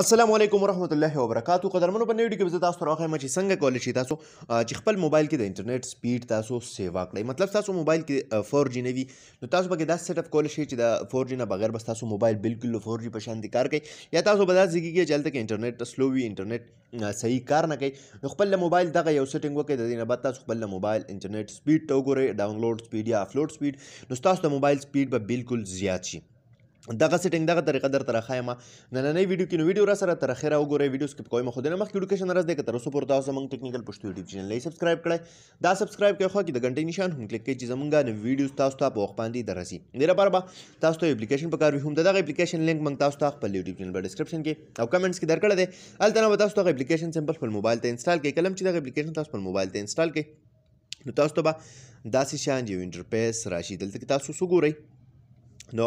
السلام علیکم ورحمت الله وبرکاتو. قدرمنو، په نوې ویډیو کې به زه تاسو ته راوښیم چې څنګه کولی شئ تاسو چې خپل موبایل کې د انټرنیټ سپیډ تاسو سیوا کړئ. مطلب تاسو موبایل کې 4G نه وي، نو تاسو پکې داسې سیټ اپ کولی شئ چې د 4G نه بغیر به ستاسو موبایل بالکل د 4G په شان دي کار کوي، یا تاسو به داسې کېږي چې هلته کې انټرنیټ سلو وي، انټرنیټ صحیح کار نه کوي. نو خپل موبایل دغه یو سیټینګ وکړئ، د دې نه بعد تاسو خپل موبایل انټرنیټ سپیډ ته وګورئ، ډاونلوډ سپیډ یا افلوډ سپیډ، نو ستاسو د موبایل سپیډ به بالکل زیات شي. دغه سیټینګ دغه طریقه درته راښایم نننۍ ویډیو کې. نو ویډیو را سره تر اخره وګورئ، ویډیو سکیپ کوئ مه. خو د نه مخکې ویډیو کې نرز دی که تر اوسه پورې تاسو زموږ ټیکنیکل پښتو یوټیوب چینل نه سبسکرایب کړئ، دا سبسکرایب کړئ، خو کې د غنټې نشان هم کلیک کړئ چې زموږ نوې ویډیو تاسو ته په وخت باندې درسي. دې لپاره به تاسو ته اپلیکیشن پکار وي، هم دغه اپلیکیشن لینک موږ تاسو ته خپل یوټیوب چینل په ډیسکرپشن کې او کمنټس کې درکړی دی. هلته نه به تاسو دغه اپلیکیشن سمپل خپل موبایل ته انسټال کړئ. کله چې دغه اپلیکیشن تاسو خپل موبایل ته انسټال کړئ، نو تاسو ته به داسې شان یو انټرفیس راشي. دلته کې تاسو څه ګورئ؟ نو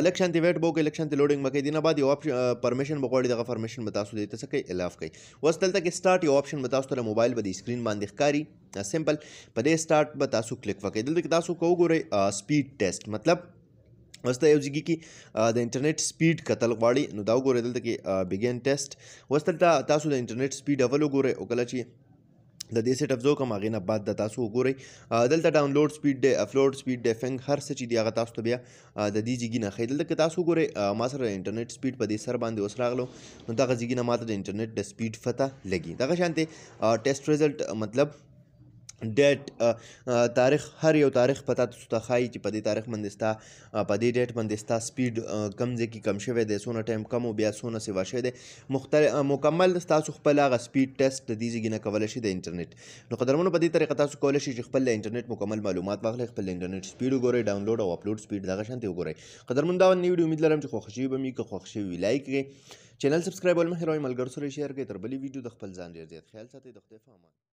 لږ شانتې ویټ به وکړئ، لږ شانتې لوډینګ به کوي. دې نه بعد یو پرمیشن به غواړي، دغه پرمیشن به تاسو دې ته څه کوي؟ الاف کوي. اوس دلته کې سټارټ یو آپشن به تاسو ته موبایل به د سکرین باندې ښکاري. سمپل په دې سټارټ به تاسو کلیک وکړئ. دلته کې تاسو که وګورئ سپیډ ټیسټ، مطلب اوس ته یو ځای کې د انټرنیټ سپیډ کتل غواړي، نو دا وګورئ دلته کې بیګین ټیسټ. اوس دلته تاسو د انټرنیټ سپیډ اول وګورئ، او کله چې د دې سیټ اپ زه وکړم هغې نه بعد د تاسو وګورئ دلته ډاونلوډ سپیډ دی، اپلوډ سپیډ دی، فنګ هر څه چې دی هغه تاسو ته بیا د دې ځای نه ښیي. دلته که تاسو وګورئ ما سره د انټرنیټ سپیډ په دې سر باندې اوس راغلو، نو دغه ځای نه ما ته د انټرنیټ د سپیډ پته لګي. دغه شانتې ټیسټ ریزلټ، مطلب ډیټ، تاریخ، هر یو تاریخ په تاسو ته ښایي چې په دې تاریخ باندې ستا، په دې ډیټ باندې ستا سپیډ کم ځای کې کم شوی دی، څونه ټایم کم او بیا څونه سیوا شوی دی. مکمل ستاسو خپل هغه سپیډ ټیسټ د دې ځای نه کولی شئ د انټرنیټ. نو قدرمنو، په دې طریقه تاسو کولی شئ چې خپل د انټرنیټ مکمل معلومات واخلئ، خپل د انټرنیټ سپیډ وګورئ، ډاونلوډ او اپلوډ سپیډ دغه شانتې وګورئ. قدرمن، دا نوې ویډیو امید لرم چې خوښ شوي به مې. که خوښ شوي وي لایک کړئ، چینل سبسکرایب ول مه هېروئ، ملګرو سره شیر کړئ. تر بلې ویډیو د خپل ځان ډېر زیات خیال ساتئ. د خدای په امان.